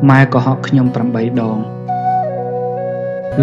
ម៉ែកុហកខ្ញុំ8ដង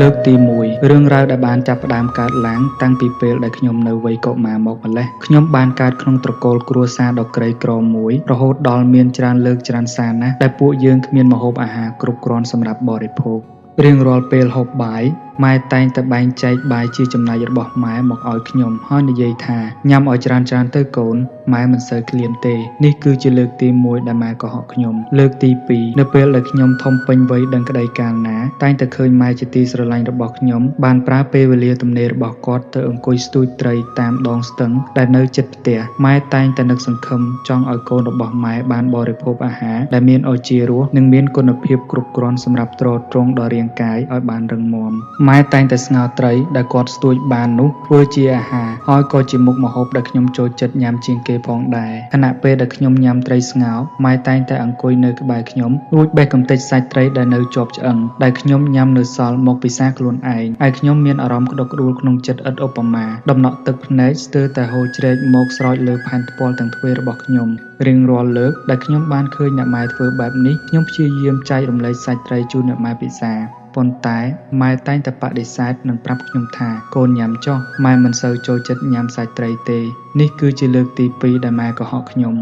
លើកទី1រឿងរ៉ាវដែលបានចាប់ផ្ដើមកើតឡើងតាំងពីពេលដែលខ្ញុំនៅវ័យកុមារមកម្ល៉េះខ្ញុំបានកើតក្នុងត្រកូលគ្រួសារដ៏ក្រីក្រមួយរហូតដល់មានច្រើនលើកច្រើនសារណាស់ដែលពួកយើងគ្មានម្ហូបអាហារគ្រប់គ្រាន់សម្រាប់បរិភោគរៀងរាល់ពេលហូបបាយម៉ែតែងតែបែងចែកបាយជាចំណែករបស់ម៉ែមកឲ្យខ្ញុំហើយនិយាយថាញ៉ាំឲ្យច្រើនៗទៅកូនម៉ែមិនសូវឃ្លានទេនេះគឺជាលើកទី1ដែលម៉ែកុហកខ្ញុំលើកទី2នៅពេលដែលខ្ញុំធំពេញវ័យដឹងក្តីកាលណាតែងតែឃើញម៉ែជាទីស្រឡាញ់របស់ខ្ញុំបានប្រើពេលវេលាទំនេររបស់គាត់ទៅអង្គុយស្ទូចត្រីតាមដងស្ទឹងដែលនៅជិតផ្ទះម៉ែតែងតែនឹកសង្ឃឹមចង់ឲ្យកូនរបស់ម៉ែបានបរិភោគអាហារដែលមានឱជារសនិងមានគុណភាពគ្រប់គ្រាន់សម្រាប់ទ្រទ្រង់ដល់រាងកាយឲ្យបានរឹងមាំម៉ែតែងតែស្ងោរត្រីដែលគាត់ស្ទូចបាននោះធ្វើជាអាហារហើយក៏ជាមុខម្ហូបដែលខ្ញុំចូលចិត្តញ៉ាំជាងគេផងដែរខណៈពេលដែលខ្ញុំញ៉ាំត្រីស្ងោរម៉ែតែងតែអង្គុយនៅក្បែរខ្ញុំរួចបេះកម្ទេចសាច់ត្រីដែលនៅជាប់ឆ្អឹងដែលខ្ញុំញ៉ាំនៅសល់មកពិសាខ្លួនឯងឯខ្ញុំមានអារម្មណ៍ក្តុកក្តួលក្នុងចិត្តឥតឧបមាដំណក់ទឹកភ្នែកស្ទើរតែហូរជ្រែកមកស្រោចលើផែនថ្ពាល់ទាំងទ្វេរបស់ខ្ញុំរៀងរាល់លើកដែលខ្ញុំបានឃើញអ្នកម៉ែធ្វើបែបនេះខ្ញុំព្យាយាមចែករំលែកសាច់ត្រីជូនអ្នកម៉ែពិសាប៉ុន្តែម៉ែតែងតែបដិសេធនិងប្រាប់ខ្ញុំថាកូនញ៉ាំចុះម៉ែមិនសូវចូលចិត្តញ៉ាំសាច់ត្រីទេនេះគឺជាលើកទី2ដែលម៉ែកុហកខ្ញុំ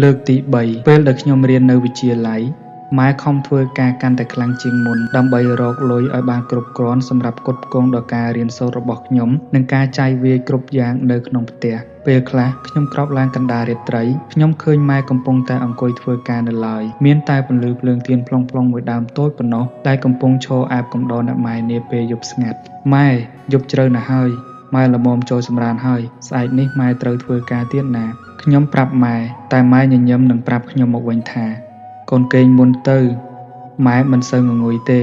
លើកទី3ពេលដែលខ្ញុំរៀននៅវិទ្យាល័យម៉ែខំធ្វើការកាន់តែខ្លាំងជាងមុនដើម្បីរកលុយឲ្យបានគ្រប់គ្រាន់សម្រាប់ផ្គត់ផ្គង់ដល់ការរៀនសូត្ររបស់ខ្ញុំនិងការចាយវាយគ្រប់យ៉ាងនៅក្នុងផ្ទះពេលខ្លះខ្ញុំក្រោកឡើងកណ្ដាលរាត្រីខ្ញុំឃើញម៉ែកំពុងតែអង្គុយធ្វើការនៅឡើយមានតែពន្លឺភ្លើងទៀនផ្លុងៗមួយដើមតូចប៉ុណ្ណោះដែលកំពុងឈរអែបកំដរអ្នកម៉ែនាពេលយប់ស្ងាត់ម៉ែយប់ជ្រៅណាស់ហើយម៉ែល្មមចូលសម្រានហើយស្អែកនេះម៉ែត្រូវធ្វើការទៀតណាខ្ញុំប្រាប់ម៉ែតែម៉ែញញឹមនឹងប្រាប់ខ្ញុំមកវិញថាកូនកេងមុនទៅម៉ែមិនសូវងងុយទេ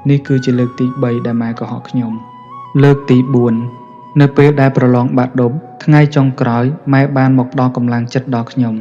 នេះគឺជាលើកទី3ដែលម៉ែកុហកខ្ញុំលើកទី4នៅពេលដែលប្រឡងបាក់ឌុបថ្ងៃចុងក្រោយម៉ែបានមកផ្ដល់កម្លាំងចិត្តដល់ខ្ញុំ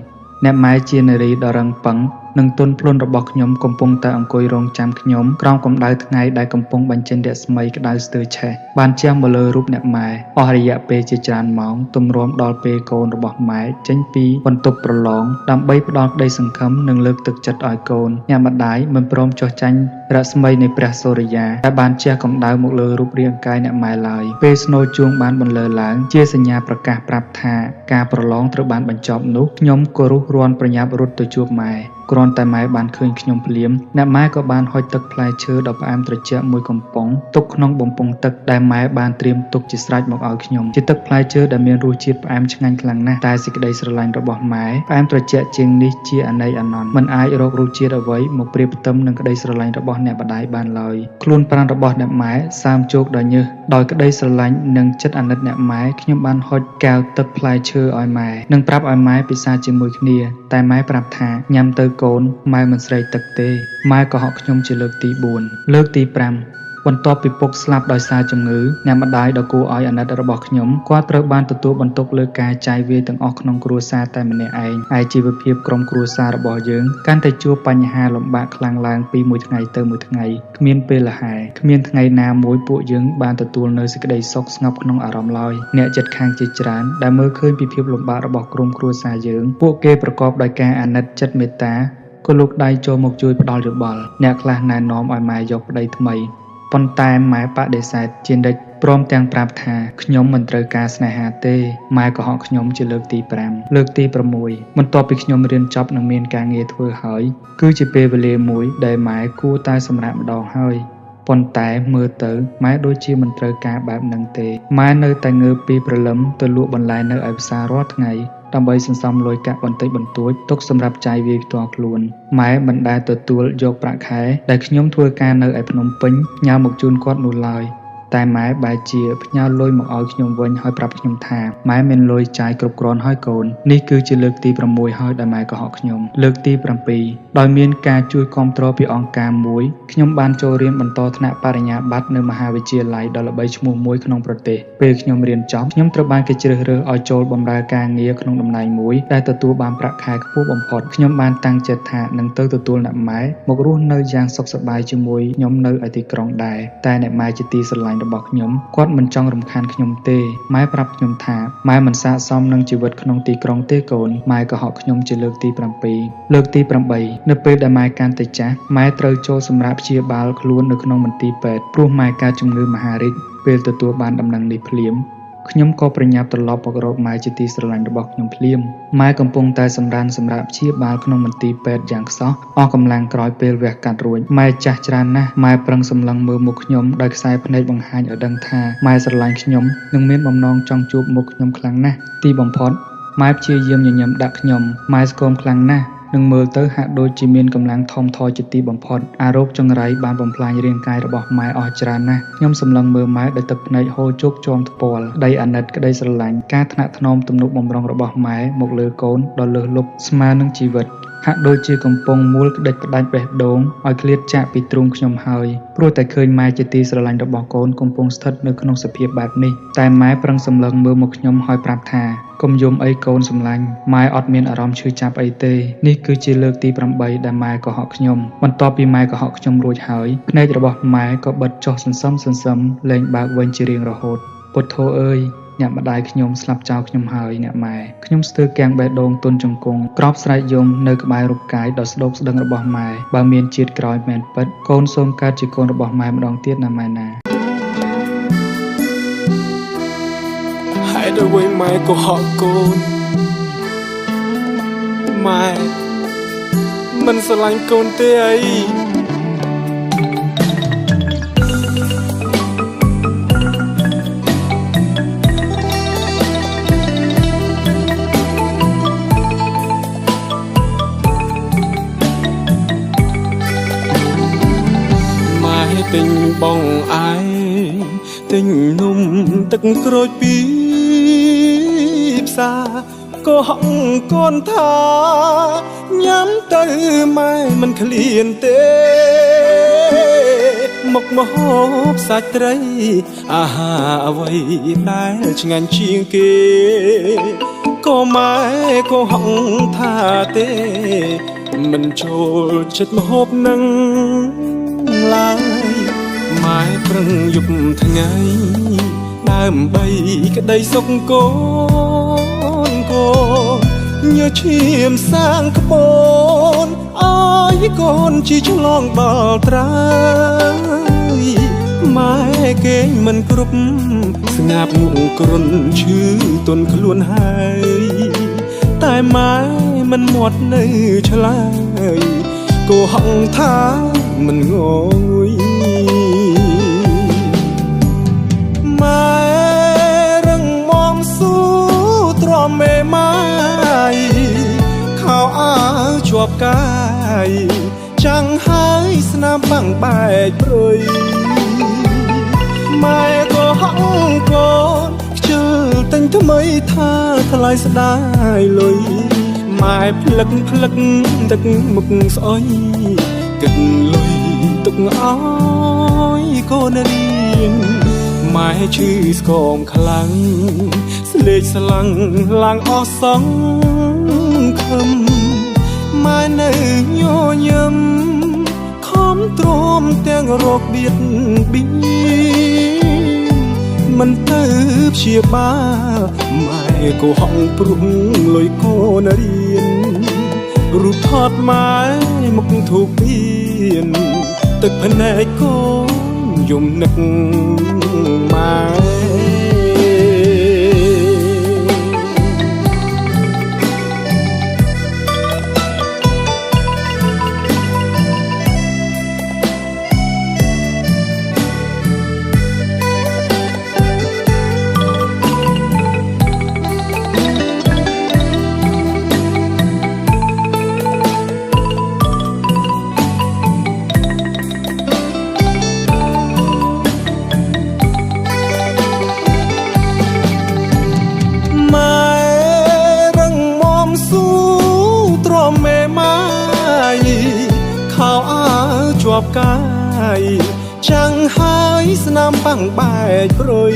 អ្នកម៉ែជានារីដ៏រឹងប៉ឹងនិងទន់ភ្លន់របស់ខ្ញុំកំពុងតែអង្គុយរងចាំខ្ញុំក្រោមកម្ដៅថ្ងៃដែលកំពុងបញ្ចេញរស្មីក្ដៅស្ទើរឆេះបានជះមកលើរូបអ្នកម៉ែអស់រយៈពេលជាច្រើនម៉ោងទម្រាំដល់ពេលកូនរបស់ម៉ែចេញពីបន្ទប់ប្រឡងដើម្បីផ្ដល់ក្តីសង្ឃឹមនិងលើកទឹកចិត្តឲ្យកូនអ្នកម្ដាយមិនព្រមចុះចាញ់រស្មីនៃព្រះសូរិយាដែលបានជះកម្ដៅមកលើរូបរាងកាយអ្នកម៉ែឡើយពេលស្នូលជួងបានបន្លឺឡើងជាសញ្ញាប្រកាសប្រាប់ថាការប្រឡងត្រូវបានបញ្ចប់នោះខ្ញុំក៏រុះរាន់ប្រញាប់រត់ទៅជួបម៉ែគ្រាន់តែម៉ែបានឃើញខ្ញុំភ្លាមអ្នកម៉ែក៏បានហុចទឹកផ្លែឈើដ៏ផ្អែមត្រជាក់មួយកំប៉ុងទុកក្នុងបំពង់ទឹកដែលម៉ែបានត្រៀមទុកជាស្រេចមកឲ្យខ្ញុំជាទឹកផ្លែឈើដែលមានរសជាតិផ្អែមឆ្ងាញ់ខ្លាំងណាស់តែសេចក្តីស្រឡាញ់របស់ម៉ែផ្អែមត្រជាក់ជាងនេះជាអនេកអនន្តមិនអាចរករសជាតិអ្វីមកប្រៀបផ្ទឹមនឹងក្តីស្រឡាញ់របស់អ្នកម្ដាយបានឡើយខ្លួនប្រាណរបស់អ្នកម៉ែសើមជោគដោយញើសដោយក្តីស្រឡាញ់និងចិត្តអាណិតអ្នកម៉ែខ្ញុំបានហុចកែវទឹកផ្លែឈើឲ្យម៉ែនិងប្រាប់ឲ្យម៉ែពិសាជាមួយគ្នាតែម៉ែប្រាប់ថាញ៉ាំទៅកូនម៉ែមិនស្រេកទឹកទេម៉ែកុហកខ្ញុំជាលើកទី4លើកទី5បន្ទាប់ពីពុកស្លាប់ដោយសារជំងឺអ្នកម្ដាយដ៏គួរឲ្យអាណិតរបស់ខ្ញុំគាត់ត្រូវបានទទួលបន្ទុកលើការចាយវាយទាំងអស់ក្នុងគ្រួសារតែម្នាក់ឯងឯជីវភាពក្រុមគ្រួសាររបស់យើងកាន់តែជួបបញ្ហាលំបាកខ្លាំងឡើងពីមួយថ្ងៃទៅមួយថ្ងៃគ្មានពេលលហែគ្មានថ្ងៃណាមួយពួកយើងបានទទួលនៅសេចក្តីសុខស្ងប់ក្នុងអារម្មណ៍ឡើយអ្នកជិតខាងជាច្រើនដែលមើលឃើញពីភាពលំបាករបស់ក្រុមគ្រួសារយើងពួកគេប្រកបដោយការអាណិតចិត្តមេត្តាក៏លូកដៃចូលមកជួយផ្ដល់យោបល់អ្នកខ្លះណែនាំឲ្យម៉ែយកប្តីថ្មីប៉ុន្តែម៉ែបដិសេធជានិច្ចព្រមទាំងប្រាប់ថាខ្ញុំមិនត្រូវការស្នេហាទេម៉ែកុហកខ្ញុំជាលើកទី5លើកទី6បន្ទាប់ពីខ្ញុំរៀនចប់និងមានការងារធ្វើហើយគឺជាពេលវេលាមួយដែលម៉ែគួរតែសម្រាកម្ដងហើយប៉ុន្តែមើលទៅម៉ែដូចជាមិនត្រូវការបែបហ្នឹងទេម៉ែនៅតែងើបពីព្រលឹមទៅលក់បន្លែនៅឯផ្សាររាល់ថ្ងៃដើម្បីសន្សំលុយកាក់បន្តិចបន្តួចទុកសម្រាប់ចាយវាយផ្ទាល់ខ្លួនម៉ែមិនដែលទទួលយកប្រាក់ខែដែលខ្ញុំធ្វើការនៅឯភ្នំពេញផ្ញើមកជូនគាត់នោះឡើយតែម៉ែបែរជាផ្ញើលុយមកឲ្យខ្ញុំវិញហើយប្រាប់ខ្ញុំថាម៉ែមានលុយចាយគ្រប់គ្រាន់ហើយកូននេះគឺជាលើកទី6ហើយដែលម៉ែកុហកខ្ញុំលើកទី7ដោយមានការជួយគាំទ្រពីអង្គការមួយខ្ញុំបានចូលរៀនបន្តថ្នាក់បរិញ្ញាបត្រនៅមហាវិទ្យាល័យដ៏ល្បីឈ្មោះមួយក្នុងប្រទេសពេលខ្ញុំរៀនចប់ខ្ញុំត្រូវបានគេជ្រើសរើសឲ្យចូលបម្រើការងារក្នុងតំណែងមួយដែលទទួលបានប្រាក់ខែខ្ពស់បំផុតខ្ញុំបានតាំងចិត្តថានឹងទៅទទួលអ្នកម៉ែមករស់នៅយ៉ាងសុខសប្បាយជាមួយខ្ញុំនៅឯទីក្រុងដែរតែអ្នកម៉ែជាទីស្រឡាញ់ របស់ខ្ញុំគាត់មិនចង់រំខានខ្ញុំទេម៉ែប្រាប់ខ្ញុំថាម៉ែមិនស័ក្តិសមនឹងជីវិតក្នុងទីក្រុងទេកូនម៉ែកុហកខ្ញុំជាលើកទី7លើកទី8នៅពេលដែលម៉ែកាន់តែចាស់ម៉ែត្រូវចូលសម្រាប់ព្យាបាលខ្លួននៅក្នុងមន្ទីរពេទ្យព្រោះម៉ែកើតជំងឺមហារីកពេលទទួលបានដំណឹងនេះភ្លាមខ្ញុំក៏ប្រញាប់ត្រឡប់មករកម៉ែជាទីស្រឡាញ់របស់ខ្ញុំភ្លាមម៉ែកំពុងតែសម្រានសម្រាប់ព្យាបាលក្នុងមន្ទីរពេទ្យយ៉ាងខ្សោះអស់កម្លាំងក្រោយពេលវះកាត់រួចម៉ែចាស់ច្រើនណាស់ម៉ែប្រឹងសម្លឹងមើលមុខខ្ញុំដោយខ្សែភ្នែកបង្ហាញឲ្យដឹងថាម៉ែស្រឡាញ់ខ្ញុំនិងមានបំណងចង់ជួបមុខខ្ញុំខ្លាំងណាស់ទីបំផុតម៉ែព្យាយាមញញឹមដាក់ខ្ញុំម៉ែស្គមខ្លាំងណាស់នឹងមើលទៅហាក់ដូចជាមានកម្លាំងធំធយជាទីបំផុតអារោគចង្រៃបានបំផ្លាញរាងកាយរបស់ម៉ែអស់ច្រើនណាស់ខ្ញុំសម្លឹងមើលម៉ែដោយទឹកភ្នែកហូរជោកជាំថ្ពាល់ក្តីអាណិតក្តីស្រឡាញ់ការថ្នាក់ថ្នមទំនុកបំរុងរបស់ម៉ែមកលើកូនដ៏លើសលប់ស្មើនឹងជីវិតហាក់ដូចជាកំពុងមូលក្តិចផ្ដាច់បេះដូងឲ្យឃ្លាតចាកពីទ្រូងខ្ញុំហើយព្រោះតែឃើញម៉ែជាទីស្រឡាញ់របស់កូនកំពុងស្ថិតនៅក្នុងសភាពបែបនេះតែម៉ែប្រឹងសម្លឹងមើលមកខ្ញុំហើយប្រាប់ថាកុំយំអីកូនសម្លាញ់ម៉ែអត់មានអារម្មណ៍ឈឺចាប់អីទេនេះគឺជាលើកទី8ដែលម៉ែកុហកខ្ញុំបន្ទាប់ពីម៉ែកុហកខ្ញុំរួចហើយភ្នែករបស់ម៉ែក៏បិទចុះសន្សឹមសន្សឹមលែងបើកវិញជារៀងរហូតពុទ្ធោអើយអ្នកម្ដាយខ្ញុំស្លាប់ចោលខ្ញុំហើយអ្នកម៉ែខ្ញុំស្ទើរគាំងបេះដូងទន់ជង្គង់ក្របស្រែកយំនៅក្បែររូបកាយដ៏ស្ដោកស្ដឹងរបស់ម៉ែបើមានជាតិក្រោយមែនពិតកូនសូមកើតជាកូនរបស់ម៉ែម្ដងទៀតណាម៉ែណាហេតុអ្វីម៉ែកុហកកូនម៉ែមិនស្រឡាញ់កូនទេអីទិញបងឯងទិញនំទឹកក្រូចពីផ្សារក៏ហងកូនថាញ៉ាំទៅម៉ែមិនឃ្លានទេមុខមហូបសាច់ត្រីអាហារអ្វីដែលឆ្ងាញ់ជាងគេក៏ម៉ែក៏ហងថាទេមិនចូលចិត្តមហូបនឹងឡើយម៉ែប្រឹងយប់ថ្ងៃដើម្បីក្តីសុខកូនកូនញើឈាមសាងក្បូនអើយកូនជីឆ្លងដល់ត្រើយម៉ែគេងមិនគ្រប់ស្ងាប់ងងគ្រុនឈឺទន់ខ្លួនហើយតែម៉ែមិនមាត់នៅឆ្លើយគោហងថាមិនងងុយម៉ែរឹងមាំស៊ូទ្រាំមេម៉ាយខោអាវជាប់កាយចាំងហើយស្នាមបាំងបែកព្រុយម៉ែក៏ហងកូនខ្ជិលទិញថ្មីថាថ្លៃស្ដាយលុយម៉ែផ្លឹកផ្លឹកទឹកមុខស្អុយគិតលុយទុកអើយកូនរៀនម៉ែឈឺស្គមខ្លាំងស្លេកស្លាំងឡើងអស់សង្ឃឹមម៉ែនៅញញឹមខំទ្រាំទាំងរោគបៀតបៀនមិនទៅព្យាបាលម៉ែក៏ហងព្រោះលុយកូនរៀនរូបថតម៉ែមុខធូបៀនទឹកភ្នែកកូនយំនឹកម៉ែជាប់កាយចាំងហើយស្នាមបាំងបែកព្រុយ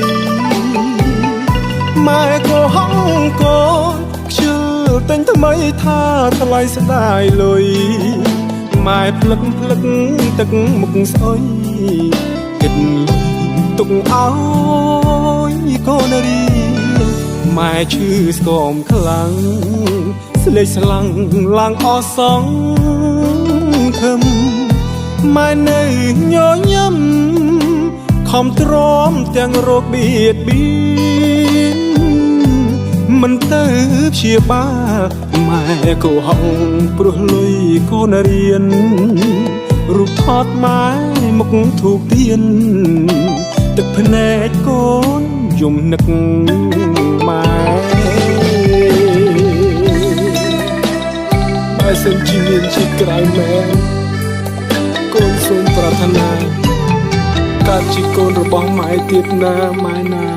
ម៉ែក៏ហងកូនខ្ជិលទិញថ្មីថាថ្លៃស្ដាយលុយម៉ែផ្លឹកផ្លឹកទឹកមុខស្អុយគិតលុយ ទុកឲ្យកូនរៀនម៉ែឈឺស្គមខ្លាំងស្លេកស្លាំងឡើងអស់សង្ឃឹមម៉ែនៅញញឹមខំទ្រាំទាំងរោគបៀតបៀនមិនទៅព្យាបាលម៉ែកុហកព្រោះលុយកូនរៀនរូបថតម៉ែមុខធូបទៀនទឹកភ្នែកកូនយំនឹកម៉ែបើសិនជាមានជីវិតក្រៅមែនកូនសូមប្រាថ្នាកើតជាកូនរបស់ម៉ែទៀតណាម៉ែណា។